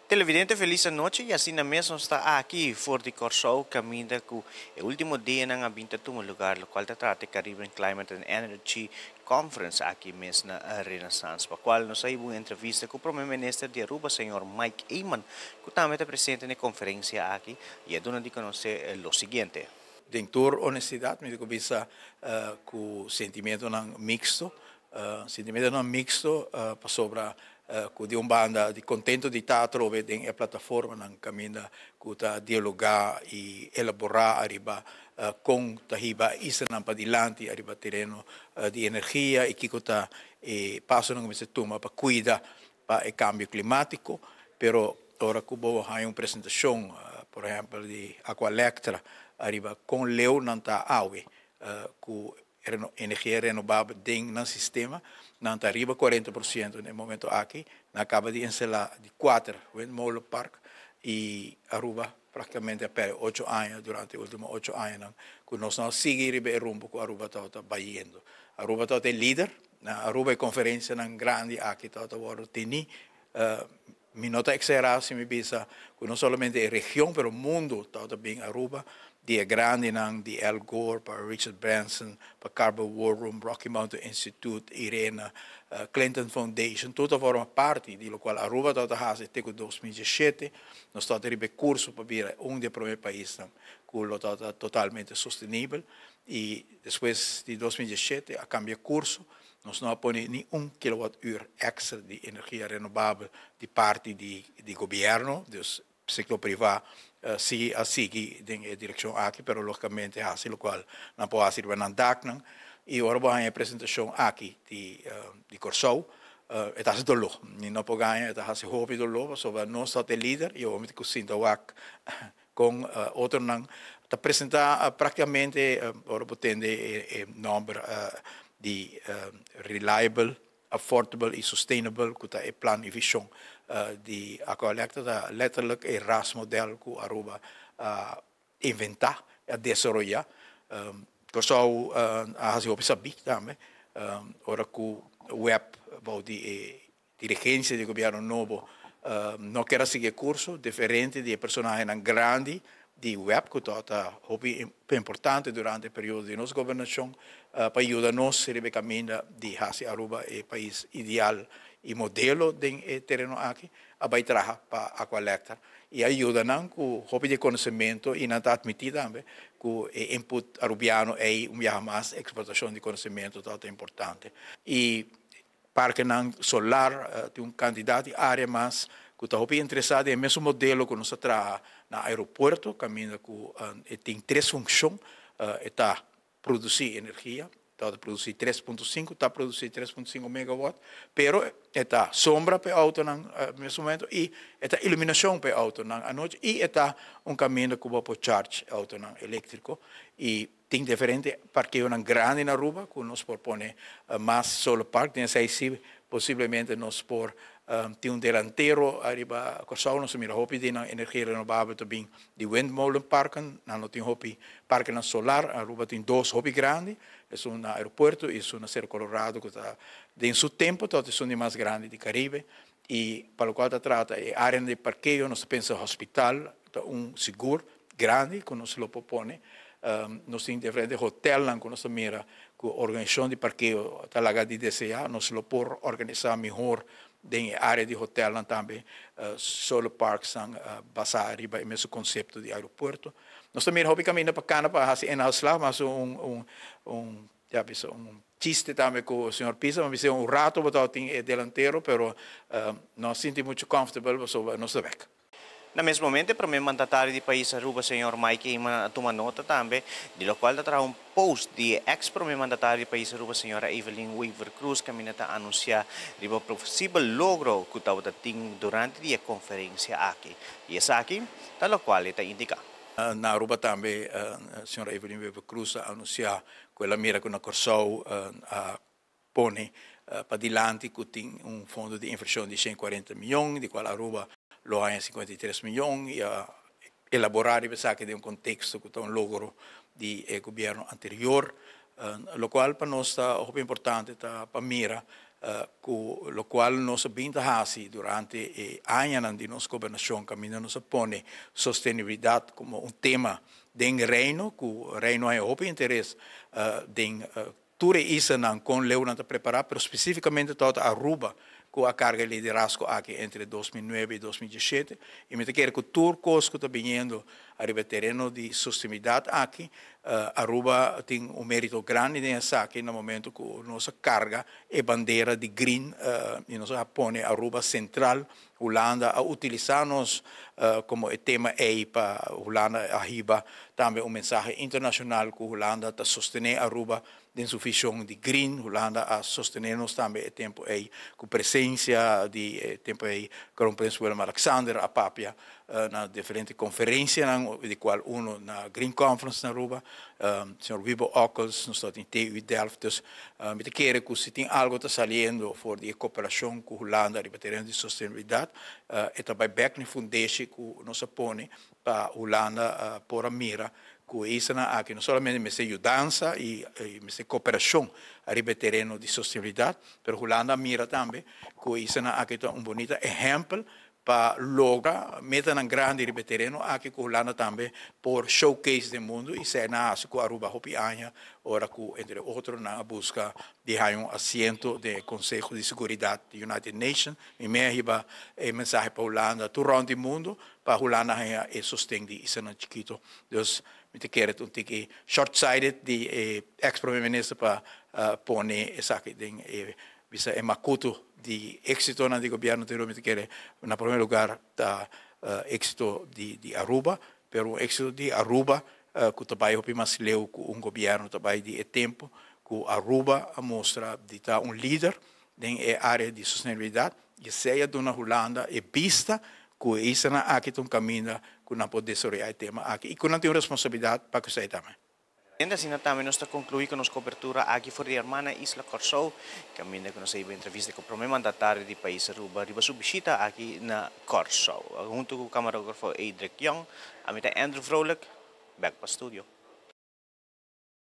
Televidente, felis anochi y asina mes nos ta aki for di Corsou, caminda cu e ultimo dianan a bin ta tuma lugar locual ta trata Caribbean Climate and Energy Conference aki mes na Renaissance, pa cual nos a hiba un entrevista cu Prome Minister di Aruba, señor Mike Eman, cu tambe ta presente na e conferencia aki y a duna di conoce lo siguiente. Den tur honestidad mi ta cuminsa cu sentimentonan mixto, sentimentonan mixto pasobra cu di un banda di contento di ta atrobe den e plataformanan caminda cu ta dialoga y elabora ariba con ta hiba islanan padilanti ariba tereno di energia y kico ta e pasonan cu mester tuma pa cuida pa e cambio climatico. Pero ora cu bo haya un presentacion, por ehempel di Aqualectra, ariba con leu nan ta awe cu energia renovabel den nan sistema, nan ta riba 40% na e momento aki, nan a caba di instala di cuater windmolenpark y Aruba practicamente a perde 8 aña durante e ultimo 8 añanan cu nos no a sigui riba e rumbo cu Aruba tabata bayendo. Aruba tabata e lider, na Aruba e conferencianan grandi aki tabata wordo teni. Mi no ta exagera si mi bisa cu no solamente e region pero mundo tabata bin Aruba, di e grandinan, di Al Gore pa Richard Branson, pa Carbon War Room, Rocky Mountain Institute, IRENA, Clinton Foundation, tur ta forma parti di locual Aruba tabata haci te cu 2017. Nos tabata riba e curso pa bira un di e prome paisnan cu lo tabata totalmente sostenibel y despues di 2017 a cambia curso. Nos no a pone ni un kilowattuur extra di energia renovabel di parti di gobierno, dus sector priva si a sigui den e direccion aki, pero logicamente haci locual nan por haci riba nan daknan. Y ora bo haña e presentacion aki di Corsou, e ta haci dolor. Mi no por gaña, e ta haci hopi dolor, pasobra nos ta e lider y awor mi tin cu sinta wak con otronan ta presenta practicamente. Ora bo tende e nomber di reliable, affordable y sustainable, cu ta e plan y vision di Aqualectra, ta letterlijk e RAS model cu Aruba a inventa, a desaroya. Corsou a haci hopi sabi tambe, ora cu WEB bou di e dirigencia di gobierno nobo no kier a sigui curso, diferente di e personahenan grandi di WEB cu ta hopi importante durante e periodo di nos gobernacion pa yuda nos riba e caminda di haci Aruba e pais ideal y modelo den e tereno aki, a bay traha pa Aqualectra y a yuda nan cu hopi di conocemento, y nan ta admiti tambe cu e input arubiano ey, un biaha mas exportacion di conocemento, ta importante. Y parkenan solar, tin un cantidad di area mas cu ta hopi interesa den e mesun modelo cu nos a traha na aeropuerto, caminda cu tin tres funcion: e ta produci energia, ta produci 3.5, ta produci 3.5 megawatt, pero e ta sombra pa e autonan mes momento y e ta iluminacion pa e autonan anochi y e ta un caminda cu bo por charge autonan electrico. Y tin diferente parkeonan grandi na Aruba cu nos por pone mas solar park. Den esey si posiblemente nos por tin un delantero ariba Corsou. Nos mira hopi di nan energia renovabel ta bin di windmolenparken, nan no tin hopi parkenan solar. Aruba tin dos hopi grandi, esun na aeropuerto y esun na Cerro Colorado, cu ta den su tempo ta esun di mas grandi di Caribe. Y pa locual ta trata e area di parkeo, nos ta pensa hospital ta un sigur grandi cu nos lo por pone. Nos tin diferente hotelnan cu nos ta mira cu organisacion di parkeo ta laga di desea. Nos lo por organisa mihor den e area di hotelnan tambe solar parks basa riba e mesun concepto di aeropuerto. Nos ta mira hopi caminda pa cana pa haci inhaalslag, mas un ya bisa un chiste tambe cu señor Pisa, ma bisa un rato bo tin e delantero, pero no sinti mucho comfortable, so nos ta bek. Na mes momento, prome mandatario di pais Aruba, señor Mike Eman, a tuma nota tambe di locual ta traha un post di ex-prome mandatario di pais Aruba, señora Evelyn Wever-Croes, caminda ta anuncia riba posibel logro cu tabata tin durante e conferencia aki. Y esaki ta locual ta indica. Na Aruba tambe, señora Evelyn Wever-Croes a anuncia cu el a mira cu na Corsou a pone padilanti cu tin un fondo di inversion di 140 miyon, di cual Aruba lo haya 53 miyon, y a elabora esaki den un contexto cu ta un logro di gobierno anterior, locual pa nos ta hopi importante ta pa mira. Ku lokual nos a bin ta hasi durante e añanan di nos gobernashon, kaminda nos a pone sostenibilidat komo un tema den Reino, ku Reino haña hopi interes den tur e islanan kon leu nan ta prepará, pero spesífikamente tabata Aruba ku a karga e liderazgo aki entre 2009 i 2017. I mi ta kere ku tur kos ku ta biniendo ariba e tereno di sostenibilidat aki, Aruba tin un mérito grandi den esaki na momento ku nos a karga e bandera di green i nos a pone Aruba sentral. Hulanda a utilisá nos komo e tema ei pa Hulanda a hiba tambe un mensahe internashonal ku Hulanda ta sostené Aruba den su vision di green. Hulanda a sostené nos tambe e tempu ei ku presensia di e tempu ei Kroonprins Willem Alexander a papia na diferente konferensianan, di kual uno na Green Conference na Aruba. Señor Wibo Ockels, nos tabatin TU Delft. Dus mi ta kere ku si tin algo ta saliendo for di e koperashon ku Hulanda riba tereno di sostenibilidat, e ta bai bèk na e fundeshi ku nos a pone pa Hulanda por a mira ku e islanan aki no solamente mester yudansa i mester koperashon ariba e tereno di sostenibilidat, pero Hulanda a mira tambe ku e islanan aki ta un bunita ehèmpel pa logra metanan grandi riba e tereno aki ku Hulanda tambe por showcase den mundu i esei nan a hasi ku Aruba hopi aña ora ku entre otro nan a buska di haña un asiento den e Konseho di Seguridat di United Nation. Mi mei a hiba e mensahe pa Hulanda tur rònt di mundu pa Hulanda haña e sosten di islanan chikito. Dus mi ta kere ta un tiki short sighted di e ex prome minister pa pone esaki den e bisa e makutu di éksitonan di gobièrnu di Aruba. Mi ta kere na prome lugar ta éksito di Aruba, pero un éksito di Aruba ku ta bai hopi mas leu ku un gobièrnu, ta bai di e tempu ku Aruba a mustra di ta un lider den e área di sostenibilidat i esei a duna Hulanda e bista ku e islanan aki ta un kaminda ku nan por desaroyá e tema aki i ku nan tin un responsabilidat pa ku esei tambe. Hende asina tambe nos ta conclui cu nos cobertura aki for di hermana isla Corsou, caminda cu nos a hiba entrevista cu prome mandatario di pais Aruba riba su bishita aki na Corsou. Hunto cu camarografo Edric Young, ami ta Andrew Vrolijk, bek pa studio.